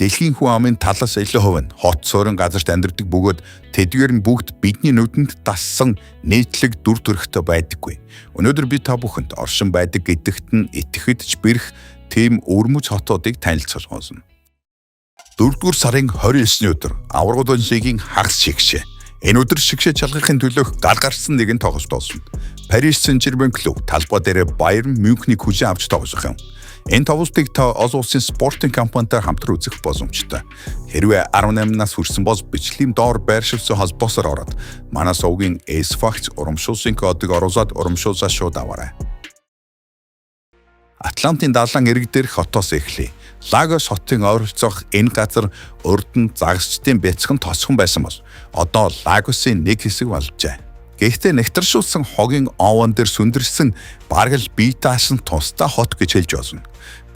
Дэлхийн хүн амын талаас илүү хувь нь хот суурин газарт амьдардаг бөгөөд тэдгээр нь бүгд бидний нүдэнд дассан нийтлэг дүр төрхтэй байдаггүй. Өнөөдөр би та бүхэнд оршин байдаг гэдэгт нь итгэхэд ч бэрх тийм өвөрмөц хотуудыг танилцуулна. 4-р сарын 29-ний өдөр Аваргад лигийн хагас шигшээ. Энэ өдөр шигшээ чалгахын төлөөх гал гарсан нэгэн тоглолт болсон. Парис Сен-Жермен клуб талбай дээр Байерн Мюнхнийг хүлээн авч тоглох юм. Энэ тоглолтыг та олон улсын спортын компанитай хамтран үзэх боломжтой. Хэрвээ 18 нас хүрсэн бол бичлэгийн доор байршилсан холбоосоор ороод манай сувгийн S-Fax урамшууллын кодыг оруулаад урамшууллаа шууд аваарай. Атлантын далайн эрэг дээрх хотоос эхлэе. Лагос хотын ойролцоох энэ газар урд нь загасчдын бяцхан тосхон байсан бол одоо Лагосын нэг хэсэг болжээ. Гэхдээ нэгтаршуулсан хогийн овон дээр сүндэрсэн бараг л бие даасан тусдаа хот гэж хэлж болно.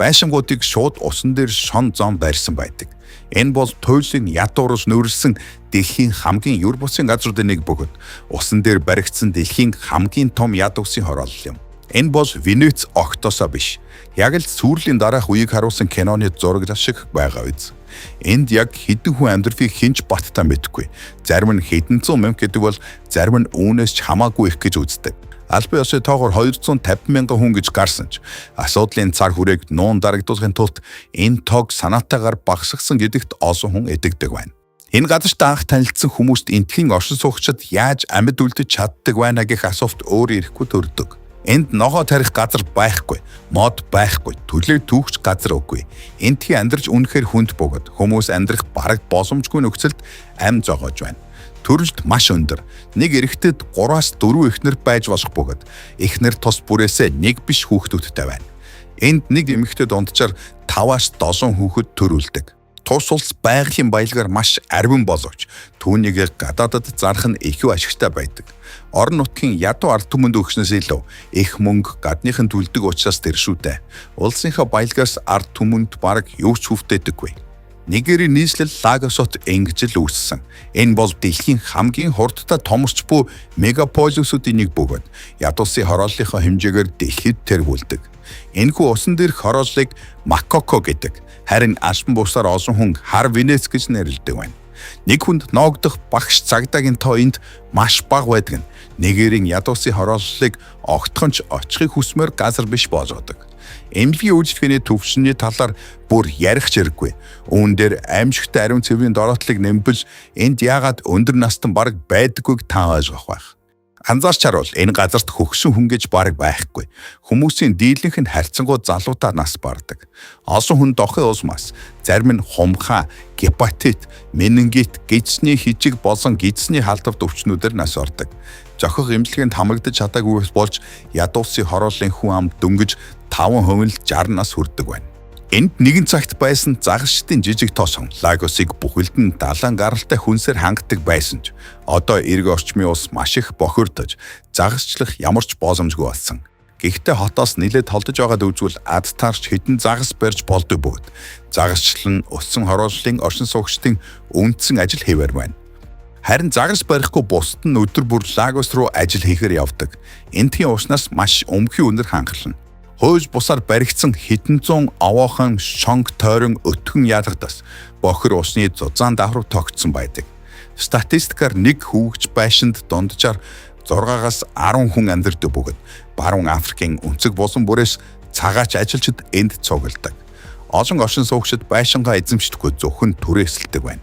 Байшингуудыг шууд усан дээр шон зон барьсан байдаг. Энэ бол туйлын ядуурс нүүрлсэн дэлхийн хамгийн юр бусын газруудын нэг бөгөөд усан дээр баригдсан дэлхийн хамгийн том яд усын хороолол юм. Энэ бол Венец огтоосоо биш. Яг л сүүрлийн дараах үеийг харуулсан киноны зураг шиг байгаа биз. Энд яг хэдэн хүн амьдрахыг хэн ч баттай мэдэхгүй. Зарим нь хэдэн зуун мянга гэдэг бол зарим нь үүнээс ч хамаагүй их гэж үздэг. Албан ёсны тоогоор 250 мянган хүн гэж гарсан ч асуудлын цар хүрээг нуун дарагдуулахын тулд энэ тоог санаатайгаар багасгасан гэдэгт олон хүн итгэдэг байна. Энэ газарт анх танилцсан хүмүүст энтхийн оршин суугчид яаж амьд үлдэж чаддаг байна гэх асуулт өөр ирэхгүй төрдөг. Энд ногоо тарих газар байхгүй, мод байхгүй, төлөө түүхч газар үгүй. Эндхийн амьдарч үнэхээр хүнд бөгөөд хүмүүс амьдрах бараг боломжгүй нөхцөлд ам зогоож байна. Төрөлт маш өндөр. Нэг эрэгтэйд 3-аас 4 эхнэр байж болох бөгөөд эхнэр тус бүрээсээ нэг биш хүүхдүүдтэй байна. Энд нэг эмэгтэй дунджаар 5-аас 7 хүүхэд төрүүлдэг. Тус улс байгалийн баялгаар маш ариван боловч түүнийг гадаадад зарах нь илүү ашигтай байдаг. Орон нутгийн ядуу ард түмэнд өгснөөс илүү их мөнгө гадныхан төлдөг учраас тэр шүү дээ. Улсынхаа баялгаас ард түмэнд бараг юу ч хүртээдэггүй. Нигерийн нийслэл Лагосот ингэж л үүссэн. Энэ бол дэлхийн хамгийн хурдтай томорч буй мегаполисүүдийн нэг бөгөөд ядуусын хорооллынхоо хэмжээгээр дэлхийд тэргүүлдэг. Энэхүү усан дээрх хорооллыг Макоко гэдэг. Харин албан бусаар олон хүн хар Венец гэж нэрлэдэг байна. Нэг хүнд ноогдох багш цагдаагийн тоо энд маш бага байдаг нь Нигерийн ядуусын хорооллыг огтхон ч очихыг хүсмээр газар биш болгодог. Эмнэлгийн үйлчилгээний түвшний талаар бүр ярих ч хэрэггүй. Үүн дээр аимшигтай ариун цэврийн дороотлыг нэмбэл энд яагаад өндөр настан бараг байдаггүйг та ойлгох байх. Анзаарч харуул энэ газарт хөгшин хүн гэж бараг байхгүй. Хүмүүсийн дийлэнх нь харьцангуй залуудаа нас бардаг. Олон хүн дохын улмаас зарим нь хумхаа, гепатит, менингит, гидсний хижиг болон гидсний халдварт өвчнүүдээр нас бардаг. Зохих эмнэлгээнд хамрагдаж чадаагүй болж ядуусын хорооллын хүн ам дөнгөж 5% л 60 нас хүрдэг байна. Энд нэгэн цагт байсан загасчдын жижиг тосон Лагосыг бүхэлд нь далайн гаралтай хүнсээр хангадаг байсан ч одоо эрг орчмын ус маш их бохирдож загасчлах ямар ч боломжгүй болсон. Гэхдээ хотоос нэлээд холдож байгаад үзвэл ад таарч хэдэн загас барьж болдог бөгөөд загасчлал нь өссөн хорооллын оршин суугчдын үндсэн ажил хэвээр байна. Харин загас барихгүй бусд нь өдөр бүр Лагос руу ажил хийхээр явдаг. Эндхийн уснаас маш өмгий үнэр хангална. Хууль бусаар баригдсан хэдэн зуун овоохон шонг тойрон өтгөн ялгадас бохир усны зузаан давхар тогтсон байдаг. Статистикаар нэг хүүгч байшинд дунджаар 6-аас 10 хүн амьдардаг бөгөөд Баруун Африкийн өнцөг булан бүрээс цагаач ажилчид энд цугладаг. Олон оршин суугчид байшингаа эзэмшдэггүй, зөвхөн түрээсэлдэг байна.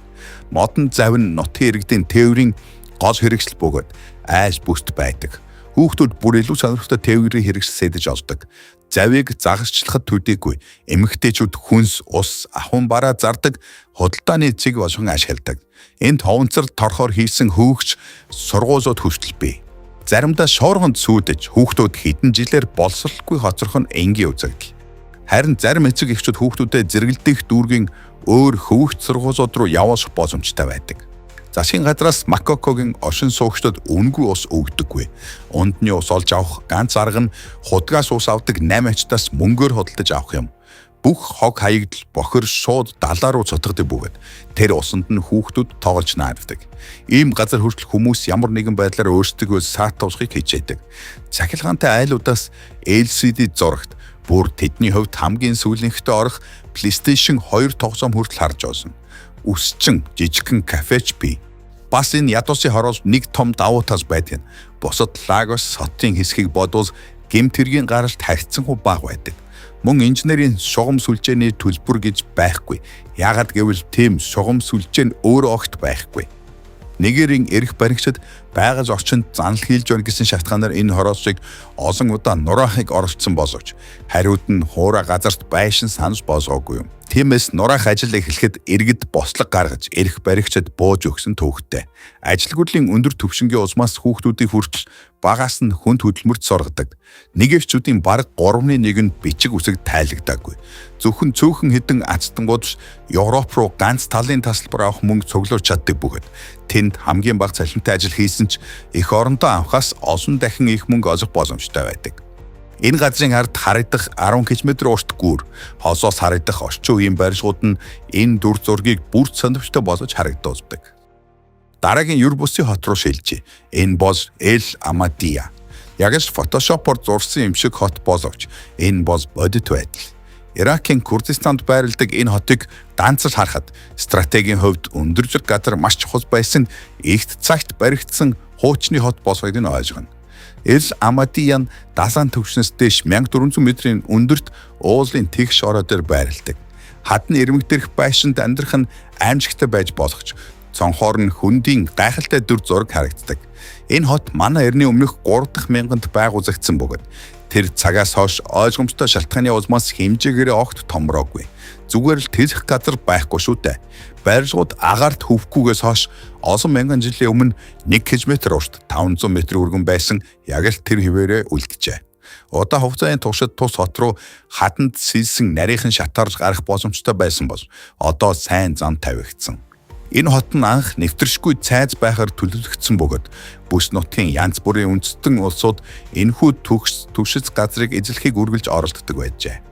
Модон завин нутгийн иргэдийн тээврийн гол хэрэгсэл бөгөөд айл бүст байдаг. Хүүхдүүд бүр илүү сонирхолтой тээврийн хэрэгсэл сэдэж олдог. Завийг загасчлахад төдийгүй эмэгтэйчүүд хүнс, ус, ахуйн бараа зардаг худалдааны цэг болгон ашигладаг. Энд ховонцор торхоор хийсэн хөөгч сургуулиуд хүртэл бий. Заримдаа шуурганд сүйдэж хүүхдүүд хэдэн жилээр боловсролгүй хоцрох нь энгийн үзэгдэл. Харин зарим эцэг эхчүүд хүүхдүүдэд зэрэгэлдэх дүүргийн өөр хөвөгч сургуулиуд руу явуулах боломжтой байдаг. Засгийн газраас Макокогийн оршин суугчдад үнэгүй ус өгдөггүй. Ундны ус олж авах ганц арга нь худгаас ус авдаг 8 ачтаас мөнгөөр худалдаж авах юм. Бүх хог хаягдал бохир шууд далаа руу цутгадаг бөгөөд тэр усанд нь хүүхдүүд тоглож нааддаг. Ийм газар хүртэл хүмүүс ямар нэгэн байдлаар өөрсдийгөө саатуулахыг хичээдэг. Цахилгаантай айлуудаас LCD зурагт Бүр тэдний хувьд хамгийн сүүлийнхтэй орох PlayStation 2 тоглоом хүртэл харж олно. Үсчин жижигхэн кафеч бий. Бас энэ ядуусын хороол нэг том давуу тал байдаг нь. Бусад Лагос хотын хэсгийг бодвол гэмт хэргийн гаралт харьцангуй бага байдаг. Мөн инженерийн шугам сүлжээний төлбөр гэж байхгүй. Яагаад гэвэл тийм шугам сүлжээ нь өөрөө огт байхгүй. Нигерийн эрх баригчид байгаль орчинд занал хийлж байна гэсэн шалтгаанаар энэ хороосыг олон удаа нураахыг оролдсон боловч хариуд нь хуурай газарт байшин санал болгоогүй юм. Тиймээс нураах ажил эхлэхэд иргэд бослого гаргаж эрх баригчид бууж өгсөн түүхтэй. Ажилгүйдлийн өндөр түвшингийн улмаас хүүхдүүдийг хүртэл багаас нь хүнд хөдөлмөрт сургадаг. Нигерчүүдийн бараг 3-ны 1 нь бичиг үсэг тайлагдаагүй. Зөвхөн цөөхөн хэдэн азтангууд Европ руу ганц талын тасалбар авах мөнгө цуглуулж чаддаг бөгөөд тэнд хамгийн бага цалинтай ажил хийсэн ч эх орондоо авахаас олон дахин их мөнгө олох боломжтой байдаг. Энэ газрын ард харагдах 10 км урт гүүр, холоос харагдах орчин үеийн барилгууд нь энэ дүр зургийг бүр сонирхолтой болгож харагдуулдаг. Дараагийн юр бусын хот руу шилжээ. Энэ бол Эл Амадия. Яг л Photoshop-оор зурсан юм шиг хот боловч энэ бол бодит байдал. Иракийн Курдистанд байрладаг энэ хотыг ганц л харахад стратегийн хувьд өндөрлөг газар маш чухал байсан эгт цагт баригдсан хуучны хот болохыг нь ойлгоно. Эл Амадия нь далайн түвшнээс дээш 1400 метрийн өндөрт уулын тэгш орой дээр байрладаг. Хадны ирмэг дээрх байшинд амьдрах нь аимшигтай байж болох ч цонхоор нь хөндийн гайхалтай дүр зураг харагддаг. Энэ хот манай эртний өмнөх 3 дахь мянганд байгуулагдсан бөгөөд тэр цагаас хойш ойлгомжтой шалтгааны улмаас хэмжээгээр огт томроогүй. Зүгээр л тэлэх газар байхгүй шүү дээ. Барилгууд агаарт хөвөхгүйгээс хойш олон мянган жилийн өмнө 1 км урт 500 м өргөн байсан яг л тэр хэвээрээ үлджээ. Удаан хугацааны туршид тус хот руу хаданд сэлсэн нарийнхан шатаарч гарах боломжтой байсан бол одоо сайн зам тавигдсан. Энэ хот нь анх нэвтэршгүй цайз байхаар төлөвлөгдсөн бөгөөд бүс нутгийн янз бүрийн үндэстэн улсууд энэхүү түгшиц газрыг эзлэхийг үргэлж оролддог байжээ.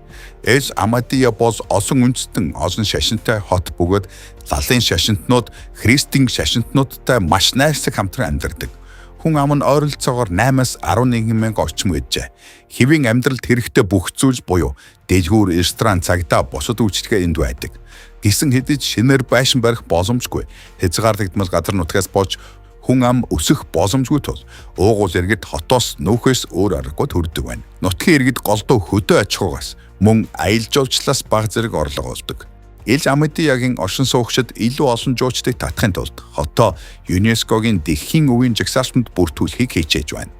Эл Амадия бол олон үндэстэн олон шашинтай хот бөгөөд лалын шашинтнууд христийн шашинтнуудтай маш найрсаг хамтран амьдардаг. Хүн ам нь ойролцоогоор 8-аас 11 мянга орчим гэжээ. Хэвийн амьдралд хэрэгтэй бүх зүйл буюу дэлгүүр, ресторан, цагдаа, бусад үйлчилгээ энд байдаг. Гисэн хэдий ч шинээр байшин барих боломжгүй. Хязгаарлагдмал газар нутгаас болж хүн ам өсөх боломжгүй тул уугуул иргэд хотоос нүүхээс өөр аргагүй төрдөг байна. Нутгийн иргэд голдуу хөдөө аж ахуйгаас мөн аялал жуулчлалаас бага зэрэг орлого олдог. Эл Амадиягийн оршин суугчид илүү олон жуучдыг татахын тулд хотоо ЮНЕСКО-гийн дэлхийн өвийн жагсаалтанд бүртгүүлэхийг хичээж байна.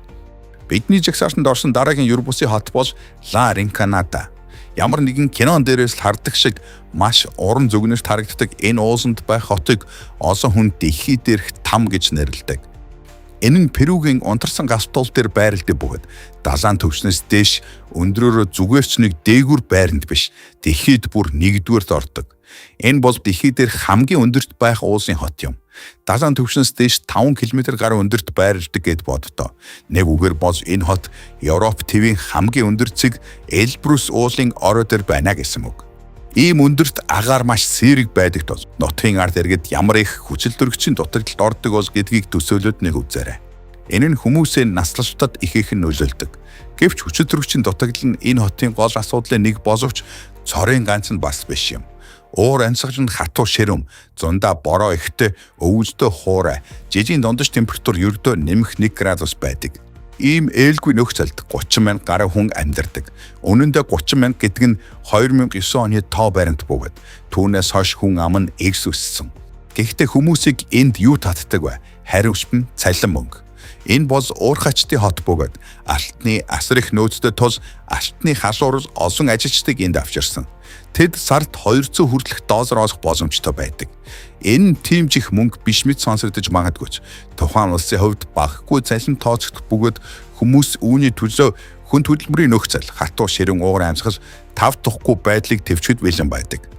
Бидний жагсаалтанд орсон дараагийн юр бусын хот бол Ла Ринканада. Ямар нэгэн кинон дээрээс л хардаг шиг маш уран зөгнөрт харагддаг энэ ууланд байх хотыг олон хүн дэлхий дээрх там гэж нэрлэдэг. Энэ нь Перугийн унтарсан гал туул дээр байрладаг бөгөөд далайн түвшнээс дээш өндрөөрөө зүгээр ч нэг дээгүүр байранд биш дэлхийд бүр нэгдүгээрт ордог. Энэ бол дэлхий дээрх хамгийн өндөрт байх уулын хот юм. Далайн түвшнээс дээш 5 км гаруй өндөрт байрладаг гэд боддоо. Нэг үгээр бол энэ хот Европ тивийн хамгийн өндөр цэг Эльбрус уулын орой дээр байна гэсэн үг. Ийм өндөрт агаар маш сэрэг байдаг тул нутгийн ард иргэд ямар их хүчил төрөгчийн дутагдлалд ордог бол гэдгийг төсөөлөд нэг үзээрэй. Энэ нь хүмүүсийн наслалтад ихээхэн нөлөөлдөг. Гэвч хүчил төрөгчийн дутагдал нь энэ хотын гол асуудлын нэг боловч цорын ганц нь бас биш юм. Уур амьсгал нь хатуу ширүүн, зундаа бороо ихтэй, өвөлдөө хуурай, жижийн дундаж температур ердөө нэмэх 1 градус байдаг. Ийм ээлгүй нөхцөлд 30 мянга гаруй хүн амьдардаг. Үнэн дээр 30 мянга гэдэг нь 2009 оны тоо баримт бөгөөд түүнээс хойш хүн ам нь эрс өссөн. Гэхдээ хүмүүсийг энд юу татдаг вэ? Хариуч нь цалин мөнгө. Энэ бол уурхайчдын хот бөгөөд алтны асар их нөөцтэй тул алтны халуурал олон ажилчдыг энд авчирсан. Тэд сард 200 хүртэлх доллар олох боломжтой байдаг. Энэ нь тийм ч их мөнгө биш мэт сонсогдож магадгүй ч тухайн улсын хувьд багагүй цалин тооцогдох бөгөөд хүмүүс үүний төлөө хүнд хөдөлмөрийн нөхцөл, хатуу ширүүн уур амьсгал, тав тухгүй байдлыг тэвчэхэд бэлэн байдаг.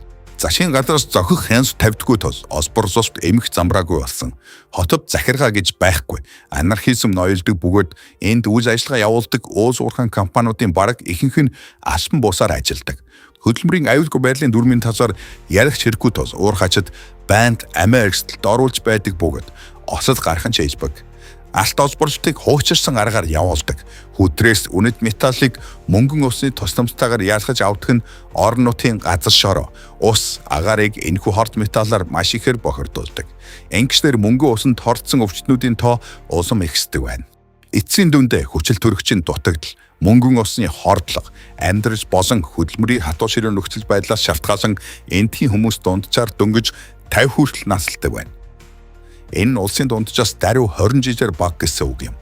Засгийн газраас зохих хянс тавьдаггүй тул олборлолт эмх замбраагүй болсон. Хотод захиргаа гэж байхгүй. Анархизм ноёлдог бөгөөд энд үйл ажиллагаа явуулдаг уус уурхайн компаниудын бараг ихэнх нь албан бусаар ажилладаг. Хөдөлмөрийн аюулгүй байдлын дүрмийн талаар ярих хэрэггүй тул уурхайчид байнга амиа эрсдэлд оруулж байдаг бөгөөд осол гарах нь ч хэлбэг. Алт олборлолтыг хуучирсан аргаар явуулдаг. Хүдрээс үнэт металлыг мөнгөн усны тусламжтайгаар ялгаж авдаг нь орон нутгийн газар шороо, ус, агаарыг энэхүү хорт металлаар маш ихээр бохирдуулдаг. Ингэснээр мөнгөн усанд хорцсон өвчтнүүдийн тоо улам ихсдэг байна. Эцсийн дүндээ хүчил төрөгчийн дутагдал, мөнгөн усны хордлого, амьдрал болон хөдөлмөрийн хатуу ширүүн нөхцөл байдлаас шалтгаалan эндхийн хүмүүс дунджаар дөнгөж 50 хүртэл насалдаг байна. Энэ нь улсын дунджаас даруй 20 жилээр бага гэсэн үг юм.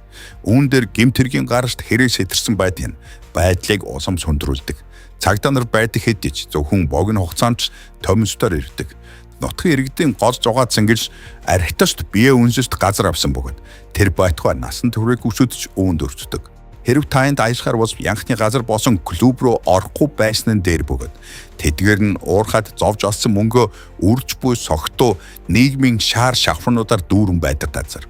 Үүн дээр гэмт хэргийн гаралт хэрэг сэтэрсэн байдал нь байдлыг улам сөндрүүлдэг. Цагдаа нар байдаг хэдий ч зөвхөн богино хугацаанд томилсдоор ирдэг. Нутгийн иргэдийн гол зугаа цэнгэл архитект бие үнсэлт газар авсан бөгөөд тэр байтугай насан туршиг хүчүүд ч үүнд өртдөг. Хэрв та энд аялахаар бол янхны газар болсон клуб руу орохгүй байсан нь дээр бөгөөд тэдгээр нь уурхад зовж олсон мөнгөө үрж буй согтуу нийгмийн шаар шавхрнуудаар дүүрэн байдаг газар.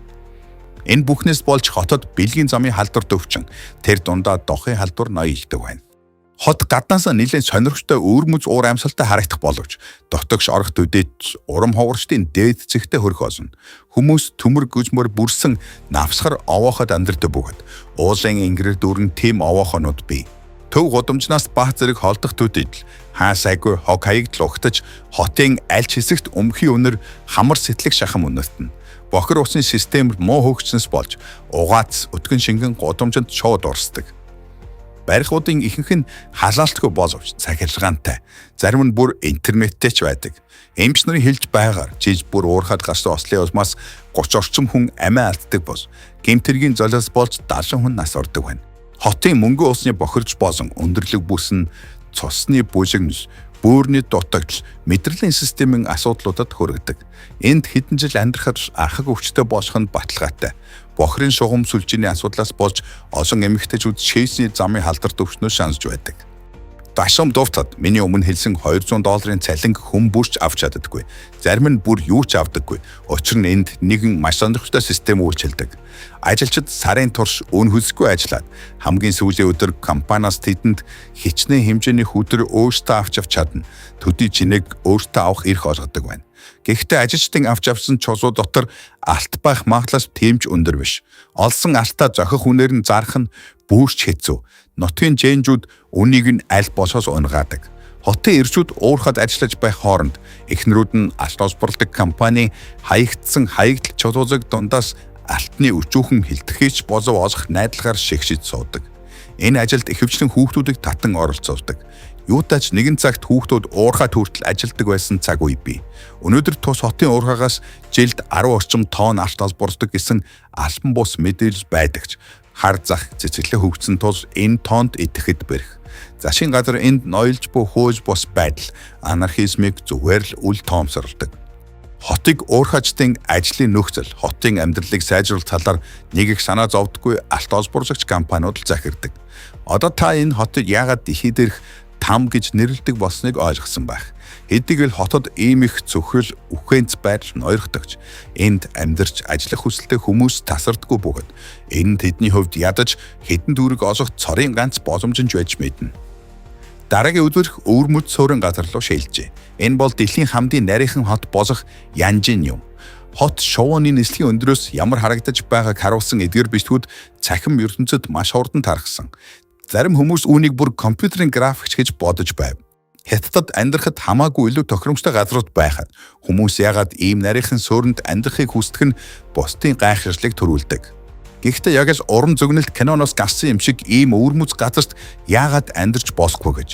Энэ бүхнээс болж хотод бэлгийн замын халдвар төвчин тэр дундаа дохын халдвар ноёлдог байна. Хот гаднаасаа нэлээд сонирхолтой өвөрмөц уур амьсгалтай харагдах боловч дотогш орох төдийд урам ховрчдын дээд зэгтээ хөрөх олно. Хүмүүс төмөр гүжмөр бүрсэн навсгар овооход амьдардаг бөгөөд уулын ингэрээр дүүрэн тэм овоохонууд бий. Төв гудамжнаас бага зэрэг холдох төдийд л хаа сайгүй хог хаягдл угтаж хотын аль ч хэсэгт өмхий үнэр хамар сэтлэг шахам үнэртэнэ. Бохир усны систем муу хөгжснөөс болж угаац өтгөн шингэн гудамжинд шууд урсдаг. Барихуудын ихэнх нь халаалтгүй боловч цахилгаантай. Зарим нь бүр интернеттэй ч байдаг. Эмч нарын хэлж байгаагаар жил бүр уурхад гарсан ослын улмаас 30 орчим хүн амиа алддаг бос. Гэмт хэргийн золиос болж 70 хүн нас ордог байна. Хотын мөнгөн усны бохирж болон өндөрлөг бүс нь цусны бүжигнэл, бөөрийн дутагдал, мэдрэлийн системийн асуудлуудад хүргэдэг. Энд хэдэн жил амьдрахад архаг өвчтөй болох нь баталгаатай. Бохирын шугам сүлжээний асуудлаас болж олон эмэгтэйчүүд шээсний замын халдвар төвчнөө шаналж байдаг. Дашам дувтад миний өмнө хэлсэн $200 цалинг хүн бүрч авч чаддаггүй. Зарим нь бүр юу ч авдаггүй. Учир нь энд нэгэн маш сонирхолтой систем үйлчилдэг. Ажилчид сарын турш үн хөлсгүй ажиллаад хамгийн сүүлийн өдөр компаниас тэдэнд хичнээн хэмжээний хүдэр өөрсдөө авч явж чадна. Төдий чинээг өөртөө авах эрх олгодог байна. Гэхдээ ажилчдын авч явсан чулуу дотор алт байх магадлал тийм ч өндөр биш. Олсон алтаа зохих үнээр нь зарах нь бүрч хэцүү. Нутгийн жэнжүүд үнийг нь аль босоос унгаадаг. Хотын ирчүүд уурхад ажиллаж байх хооронд эхнэрүүд нь алт олборлодог компани хаягдсан хаягдал чулуузаг дундаас алтны өчүүхэн хилтэхийч болов олох найдлагаар шигшиж суудаг. Энэ ажилд ихэвчлэн хүүхдүүдийг татан оролцуулдаг. Юутай ч нэгэн цагт хүүхдүүд уурхай хүртэл ажилдаг байсан цаг үе бий. Өнөөдөр тус хотын уурхаагаас жилд 10 орчим тонн алт олборлодог гэсэн албан бус мэдээлэл байдаг ч хар зах цэцэглээ хөгжсөн тул энэ тоонд идэхэд бэрх. Засгийн газар энд ноёлж буй хууль бус байдал анархизмыг зүгээр л үл тоомсорлдог. Хотыг уурхаачдын ажлын нөхцөл, хотын амьдралыг сайжруулах талаар нэг их санаа зовдгүй алт олборлогч компаниуд л захирдаг. Одоо та энэ хотыг яагаад дэлхий дээрх там гэж нэрлэдэг болсныг ойлгосон байх. Хэдийгээр хотод ийм их цөхрөл үхэнц байдал ноёрхдогч энд амьдарч ажиллах хүсэлтэй хүмүүс тасардаггүй бөгөөд энэ нь тэдний хувьд ядаж хэдэн төгрөг олох цорын ганц боломж нь байж мэднэ. Дараагийн өдөрх өвөрмөц суурин газар руу шилжээ. Энэ бол дэлхийн хамдын нарийнхан хот болох Янжин юм. Хот шувууны нислэгийн өндрөөс ямар харагдаж байгааг харуулсан эдгээр бичлэгүүд цахим ертөнцид маш хурдан тархсан. Зарим хүмүүс үүнийг бүр компьютерийн графикч гэж бодож байв. Хятадд амьдрахад хамаагүй илүү тохиромжтой газрууд байхад хүмүүс яагаад ийм нарийнхан суурьнд амьдрахыг хүсдэг нь бусдын гайхшрлыг төрүүлдэг. Гэхдээ яг л урам зөгнөлт киноноос гарсан юм шиг ийм өвөрмөц газарт яагаад амьдарч болохгүй гэж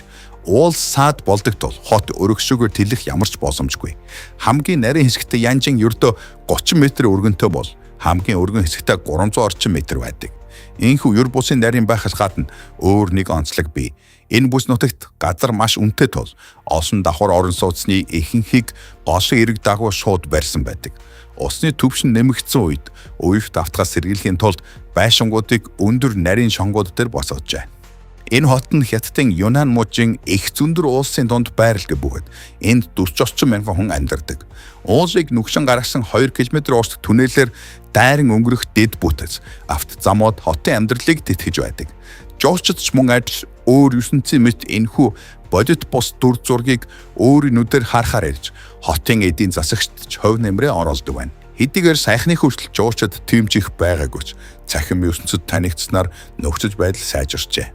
уул саад болдог тул хот өргөшөөгөөр тэлэх ямар ч боломжгүй. Хамгийн нарийн хэсэгтээ Янжин ердөө 30 м өргөнтэй бол хамгийн өргөн хэсэгтээ 300 орчим метр байдаг. Энэхүү ер бусын нарийн байхаас гадна өөр нэг онцлог бий. Энэ бүс нутагт газар маш үнэтэй тул олон давхар орон сууцны ихэнхийг голын эрэг дагуу шууд барьсан байдаг. Усны түвшин нэмэгдсэн үед уявт автгаас сэргийлэхийн тулд байшингуудыг өндөр нарийн шонгууд дээр босгожээ. Энэ хот нь Хятадын Юнан мужийн их зөндөр уулсын дунд байрладаг бөгөөд энд 40 орчим мянган хүн амьдардаг. Уулыг нүгшин гаргасан 2 км урт түнэлээр дайран өнгөрөх дэд бүтэц авто замууд хотын амьдралыг тэтгэж байдаг. Жуулчид ч мөн адил өөр ертөнцийн мэт энэхүү бодит бус дүр зургийг өөрийн нүдээр харахаар ирж хотын эдийн засагт ч хувь нэмрээ оруулдаг байна. Хэдийгээр сайхны хүртэл жуучид тийм ч их байгаагүй ч цахим ертөнцөд танигдсанаар нөхцөл байдал сайжирчээ.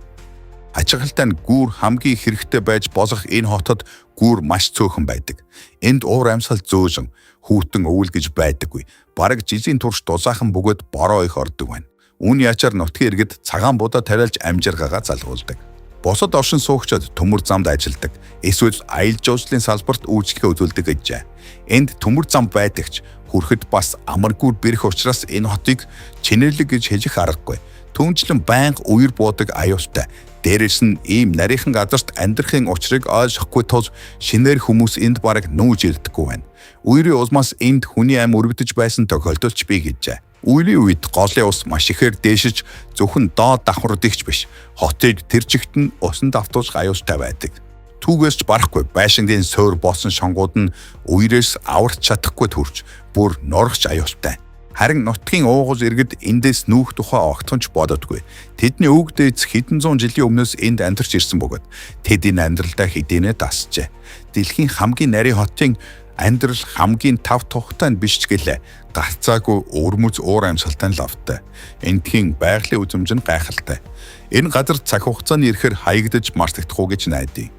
Ачагалтай нь гүүр хамгийн хэрэгтэй байж болох энэ хотод гүүр маш цөөхөн байдаг. Энд уур амьсгал зөөлөн, хүйтэн өвөл гэж байдаггүй. Бараг жилийн турш дулаахан бөгөөд бороо их ордог байна. Үүний ачаар нутгийн иргэд цагаан будаа тариалж амжиргаагаа залгуулдаг. Бусад оршин суугчид төмөр замд ажилладаг. Эсвэл аялал жуулчлалын салбарт үйлчилгээ үзүүлдэг гэжээ. Энд төмөр зам байдаг ч хүрэхэд бас амаргүй бэрх учраас энэ хотыг чинэрлэг гэж хэлэх аргагүй. Түүнчлэн байнга үер буудаг аюултай. Дээрээс нь ийм нарийнхан газарт амьдрахын учрыг ойлгохгүй тул шинээр хүмүүс энд бараг нүүж ирдэггүй байна. Үерийн улмаас энд хүний ам өргөдөж байсан тохиолдол ч бий гэжээ. Үерийн үед голын ус маш ихээр дээшиж, зөвхөн доод давхруудыг ч биш, хотыг тэр чигт нь усан давтуулах аюултай байдаг. Түүгээс ч барахгүй байшингийн суур болсон шонгууд нь үерээс аварч чадахгүй төрж бүр норох ч аюултай. Харин нутгийн уугуул иргэд эндээс нүүх тухай огтхон ч бододгүй. Тэдний өвөг дээдс хэдэн зуун жилийн өмнөөс энд амьдарч ирсэн бөгөөд тэд энэ амьдралдаа хэдийнэ дасжээ. Дэлхийн хамгийн нарийн хотын амьдрал хамгийн тав тухтай нь биш ч гэлээ. Гарцаагүй өвөрмөц уур амьсгалтай нь лавтай. Эндхийн байгалийн үзэмж нь гайхалтай. Энэ газар цаг хугацааны ирэхээр хаягдаж мартагдах уу гэж найдаа.